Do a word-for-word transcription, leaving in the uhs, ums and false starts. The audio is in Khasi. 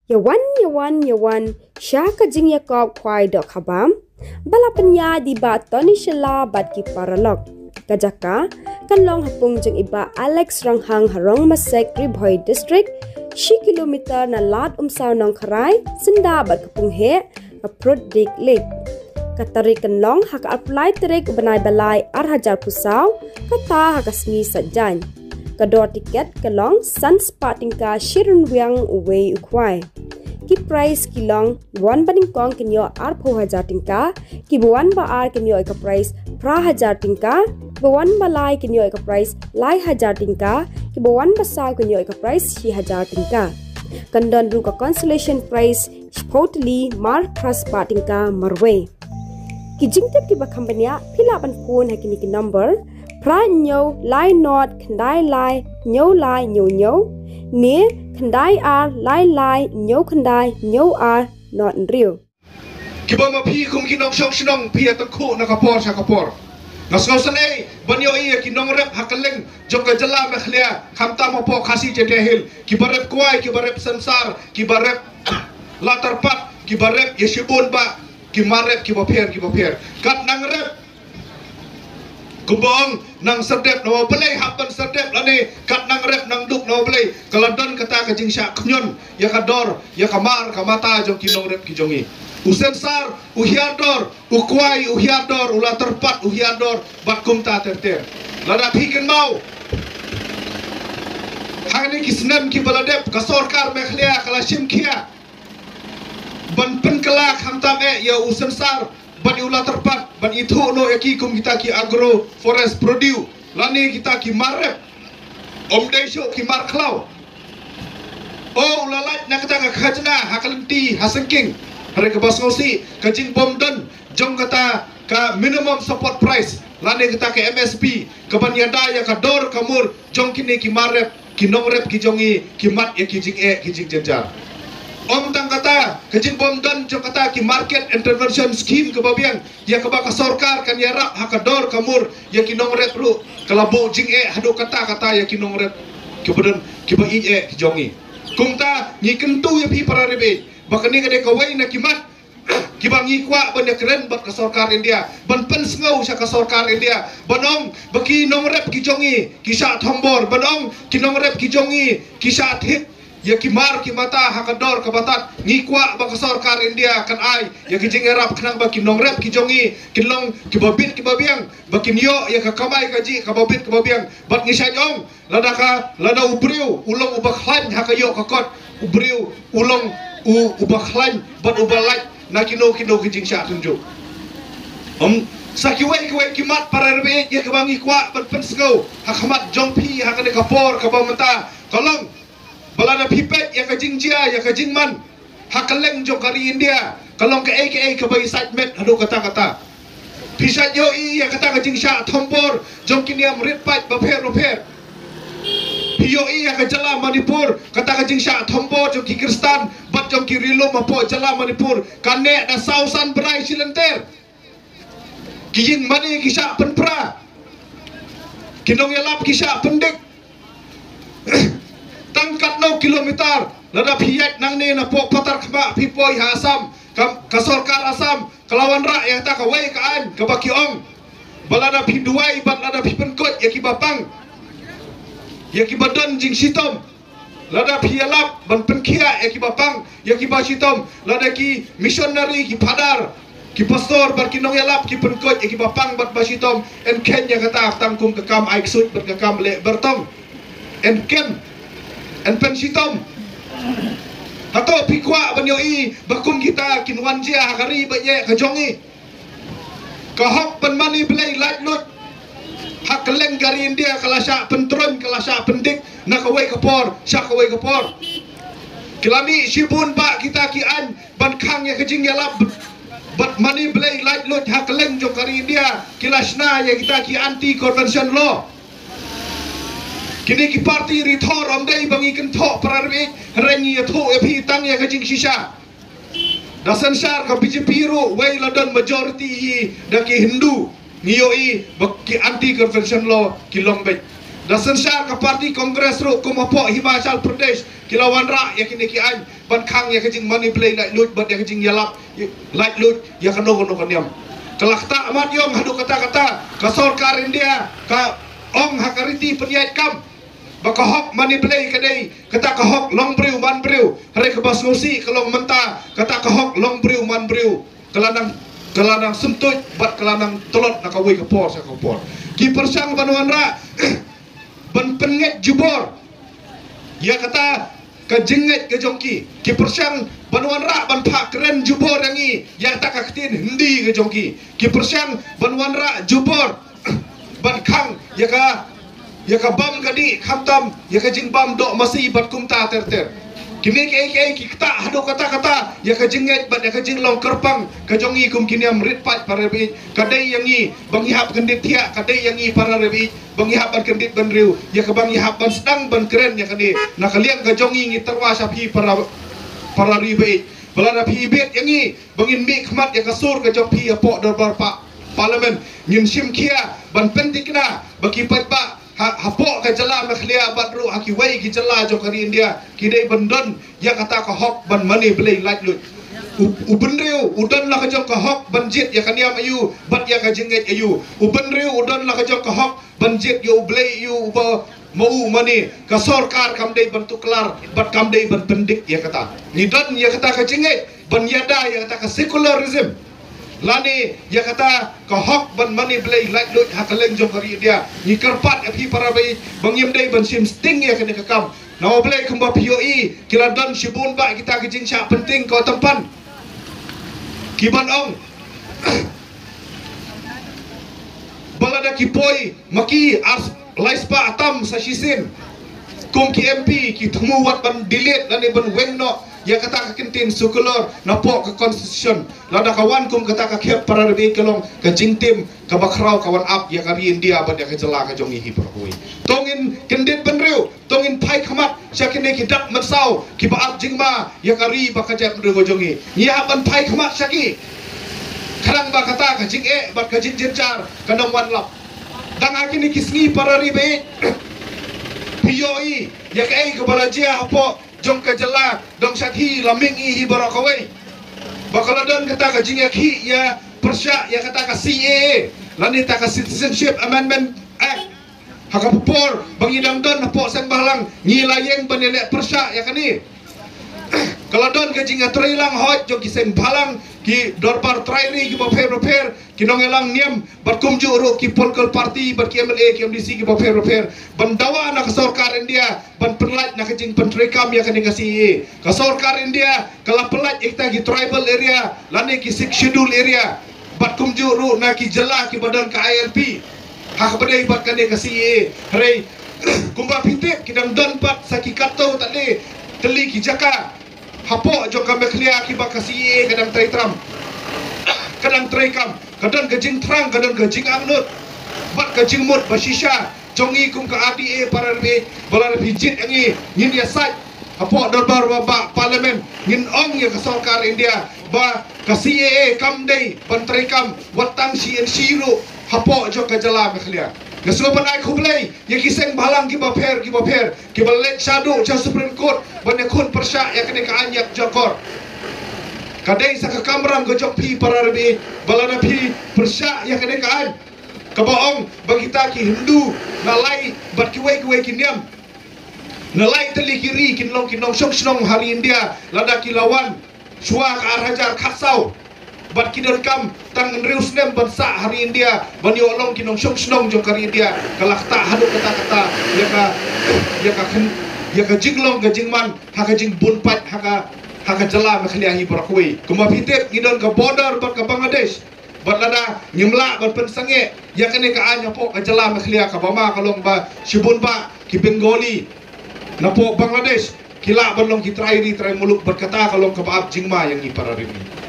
Ïa wan, ïa wan, ïa wan sha ka jingïakop khwai dohkha bam ba la pynïaid da i Bah Tony Shylla bad ki paralok. Ka jaka kan long ha pung jong i Bah Alex Ronghang ha Rongmasek, Ri Bhoi District, shi kilometer na lad Umsaw Nongkharai, syndah bad ka Pung Heh, ka Prut Dik Lake. Ka tarik kan long ha ka arphew lai tarik u bnai ba lai ar hajar arphew saw, kata ha ka sngi Saitjaiñ. Ka dor tiket ka long san spah tyngka shi rynwiang uwei u khwai. Ki prize ki long: wan ba nyngkong kin ïoh arphew hajar tyngka, kiba wan ba ar kin ïoh ïa ka prize phra hajar tyngka, kiba wan ba lai kin ïoh ïa ka prize lai hajar tyngka, kiba wan ba saw kin ïoh ïa ka prize shi hajar tyngka. Kan don ruh ka consolation prize shiphew tylli mar phra spah tyngka marwei. Ki jingtip kiba kham bniah phi lah ban phone ha kine ki number: phra hynñiew lai nod khyndai lai hynñiew lai hynñiew hynñiew ne khyndai ar lai lai hynñiew khyndai hynñiew ar nod hynriew. Kiba ma phi kum ki nongshong shnong phi ïa tyngkhuh na ka por sha ka por. Nga sngewsynei ban ïohi ïa ki nongrep ha kylleng jong ka jylla Meghalaya, khamtam hapoh Khasi Jaintia Hills, kiba rep kwai, kiba rep sensar, kiba rep la tyrpad, kiba rep ïa shibun bah ki mar rep kiba pher kiba pher. Kat nang rep, kumba ong, nang serdep na U Blei, hap ban serdep lane kat nang rep nang duk na U Blei. Ka la don kata ka jingshah khñiot ïa ka dor, ïa ka mar ka mata jong ki nongrep ki jong ngi. U sensar u hiar dor, u kwai u hiar dor, u la tyrpad u hiar dor, bad kumta ter ter. Lada phi kynmaw, ha kine ki snem kiba la dep, ka sorkar Meghalaya ka la shim khia ban pynkylla khamtam eh ïa u sensar bad ïa u la tyrpad, ban ithuh noh ïa ki kum kita ki agro forest produce lane kita ki mar rep, ym dei shuh ki mar khlaw. O, u la lait na kata ka khajna ha ka lynti ha syngking. Hynrei kaba sngewsih, ka jingbym don jong kata ka minimum support price lane kata ka M S P, kaban ïada ïa ka dor ka mur jong kine ki mar rep, ki nongrep ki jong ngi, ki mad ïa ki jingeh ki jingjynjar. Ym tang kata, ka jingbym don jong kata ki market intervention scheme kaba biang, ïa kaba ka sorkar kan ïarap ha ka dor ka mur ïa ki nongrep ruh, ka la buh jingeh haduh katta katta ïa ki nongrep kiba don, kiba ïeit eh ki jong ngi. Kumta ngi kyntu ïa phi para rebei ba kane ka dei kawei na ki mat kiba ngi kwah ban ïakren bad ka sorkar India, ban pynsngew sha ka sorkar India, ban ong ba ki nongrep ki jong ngi ki shah thombor, ban ong ki nongrep ki jong ngi ki shah thied ïa ki mar ki mata ha ka dor kaba tad. Ngi kwah ba ka sorkar India kan ai ïa ki jingïarap khnang ba ki nongrep ki jong ngi kin long kiba bit kiba biang, ba kin ïoh ïa ka kamai kajih kaba bit kaba biang. Bad ngi shait ong, lada ka, lada u briew u long uba khlaiñ ha ka ïoh ka kot, u briew u long u, uba khlaiñ bad uba lait na kino kino ki jingshah tynjuh. Ym, sa kiwei kiwei ki mat para rebei ïa kaba ngi kwah ban pynsngew ha khmat jong phi ha kane ka por kaba mynta ka long ba lada phi peit ïa ka jingjia ïa ka jingman ha kylleng jong ka ri India, ka long kaei kaei kaba ïasaid met haduh katta katta. Phi shait ïohi ïa kata ka jingshah thombor jong ki niam rit paid bapher bapher. Phi ïohi ïa ka jylla Manipur, kata ka jingshah thombor jong ki Khristan bad jong ki ri lum hapoh jylla Manipur, ka neh da saw san bnai shilynter. Ki ïing mane ki shah pynpra, ki nongïalap ki shah pyndik. Tang katno kilometer, lada phi ïaid nangne napoh Patharkhmah phi poi ha Assam, ka, ka sorkar Assam ka la wanrah ïa kata kawei ka aiñ kaba ki ong ba lada phi duwai bad lada phi pynkhuid ïa kiba pang, ïa kiba don jingshitom, lada phi ïalap ban pynkhiah ïa kiba pang, ïa kiba shitom, lada ki missionary, ki phadar, ki pastor bad ki nongïalap ki pynkhuid ïa kiba pang bad ba shitom, yn kheiñ ïa kata tang kum ka kam ai ksuid bad ka kam leh byrtong. Yn kem, yn pynshitom. Hato phi kwah ban ïohi ba kum kita kin wan jia ha ka ri baieit ka jong ngi? Ka hok ban mane Blei laitluid ha kylleng ka ri India ka la shah pyntrun, ka la shah pyndik na kawei ka por sha kawei ka por. Ki la mih shibun bah kita ki aiñ ban khang ïa ka jingïalap bad mane Blei laitluid ha kylleng jong ka ri India. Ki la shna ïa kita ki anti convention law. Kine ki party ri thor ym dei ba ngi kynthoh para rebei, hynrei ngi ïathuh ïa phi tang ïa ka jingshisha. Da synshar ka B J P ruh wei la don majority hi da ki Hindu, ngi ïohi ba ki anti convention law ki long beit. Da synshar ka party Congress ruh kum hapoh Himachal Pradesh ki la wanrah ïa kine ki aiñ ban khang ïa ka jingmane blei laitluid bad ïa ka jingïalap laitluid ïa kano kano ka niam. Ka la ktah mat ïong haduh katta katta, ka sorkar India ka ong ha ka riti pynïaid kam ba ka hok mane blei ka dei kata ka hok long briew man briew, hynrei kaba sngewsih ka long mynta kata ka hok long briew man briew ka la nang, ka la nang syntuid bad ka la nang tlot na kawei ka por sha ka por. Ki pyrshang ban wanrah ban pynngeit jubor ïa kata ka jingngeit ka jong ki. Ki pyrshang ban wanrah ban phah kren jubor ïa ngi ïa kata ka ktien Hindi ka jong ki. Ki pyrshang ban wanrah jubor ban khang ïa ka, ïa ka bam ka dih, khamtam ïa ka jingbam doh masi bad kumta ter ter. Kine kiei kiei ki ktah haduh katta katta ïa ka jingngeit bad ïa ka jinglong kyrpang ka jong ngi kum ki niam rit paid para ri baieit. Ka dei ïa ngi ba ngi hap kyndit thiah, ka dei ïa ngi para ri baieit ba ngi hap ban kyndit bynriew ïa kaba ngi hap ban sdang ban kren ïa kane. Na ka liang ka jong ngi ngi tyrwa sha phi para, para ri baieit, ba lada phi bit ïa ngi ba ngin mih khmat ïa ka sur ka jong phi hapoh dorbar pa-, parliament, ngin shim khia ban pynthikna ba ki paidbah ha, hapoh ka jylla Meghalaya bad ruh ha kiwei ki jylla jong ka ri India ki dei ban don ïa kata ka hok ban mane blei laitluid. U, u bynriew u don la ka jong ka hok ban jied ïa ka niam aïu bad ïa ka jingngeit aïu. U bynriew u don la ka jong ka hok ban jied ïa u blei aïu uba ma u mane. Ka sorkar kam dei ban tuklar bad kam dei ban pyndik ïa kata. Ngi don ïa kata ka jingngeit ban ïada ïa kata ka secularism lane ïa kata ka hok ban mane blei laitluid ha ka liang jong ka ri India. Ngi kyrpad ïa phi para baieit ba ngim dei ban shim sting ïa kane ka kam. Namar balei kumba phi ïohi ki la don shibun bah kita ki jingshah pynting ka Uttarakhand ki ban ong ba lada ki poi ma ki ar lai spah tam sa shisien kum ki M P ki thmu wat ban delete lane ban weng noh ïa kata ka kyntien secular napoh ka constitution. Lada ka wan kum kata ka khep para ri baieit ka long ka jingtim kaba khraw ka wan ap ïa ka ri India bad ïa ka jylla ka jong ngi hi para kawei. To ngin kyndit bynriew, to ngin phai khmat sha kine ki dak mynsaw kiba ap jingma ïa ka ri bad ka jaitbynriew ka jong ngi. Ngi hap ban phai khmat sha ki. Khnang ba kata ka jingeh bad ka jingjynjar kan ym wan lap. Dang ha kine ki sngi para ri baieit, phi ïohi ïa kaei kaba la jia hapoh jong ka jylla Dong Shathi Laming hi baroh kawei. Ba ka la don kata ka jingïakhih ïa pyrshah ïa kata ka C A A lane ta ka Citizenship Amendment Act. Ha ka por ba ngi dang don hapoh seng bhalang ngi la ïeng ban ïaleh pyrshah ïa kane. Ka la don ka jingïatreilang hoi jong ki seng bhalang, ki dorbar trai ri kiba pher bapher, ki nongïalam niam bad kumjuh ruh ki political party bad ki M L A, ki M D C kiba pher bapher ban dawa na ka sorkar India ban pynlait na ka jingpyntreikam ïa kane ka C A A. Ka sorkar India ka la pynlait ïa kita ki tribal area lane ki Sixth Schedule area bad kumjuh ruh na ki jylla kiba don ka I L P ha kaba dei bad kane ka C A A. Hynrei kumba phi tip ki dang don pat sa ki katto tylli, tylli ki jaka hapoh jong ka Meghalaya kiba ka C A A ka dang treikam, ka dang treikam. Ka don ka jingthrang, ka don ka jingangnud bad ka jingmut ba shisha jong ngi kum ka R T A para ri baieit ba lada phi jied ïa ngi ngin ïasaid hapoh dorbar ba, ba parliament ngin ong ïa ka sorkar India ba ka C A A kam dei ban treikam wat tang shi inshi ruh hapoh jong ka jylla Meghalaya. Nga sngewbha ban ai khublei ïa ki seng bhalang kiba pher kiba pher kiba leit shaduh sha Supreme Court ban ïakhun pyrshah ïa kane ka aiñ ïap jokor. Ka dei sa ka kamram ka jong phi para ri baieit ba lada phi pyrshah ïa kane ka aiñ kaba ong ba kita ki Hindu na lai bad kiwei kiwei ki niam na lai tylli ki ri kin long ki nongshong shnong ha ri India lada ki la wan shuwa ka ar hajar khatsaw bad ki donkam tang hynriew snem ban sah ha ri India ban ïoh long ki nongshong shnong jong ka ri India. Ka la ktah haduh katta katta ïa ka, ïa ka kyn-, ïa ka jinglong ka jingman ha ka jingbun paid ha ka, ha ka jylla Meghalaya hi baroh kawei. Kumba phi tip ngi don ka border bad ka Bangladesh. Bad lada ngim lah ban pynsangeh ïa kane ka aiñ hapoh ka jylla Meghalaya kaba ma ka long ba shibun bah ki Bengali napoh Bangladesh ki lah ban long ki trai ri trai muluk bad kata ka long kaba ap jingma ïa ngi para ri baieit.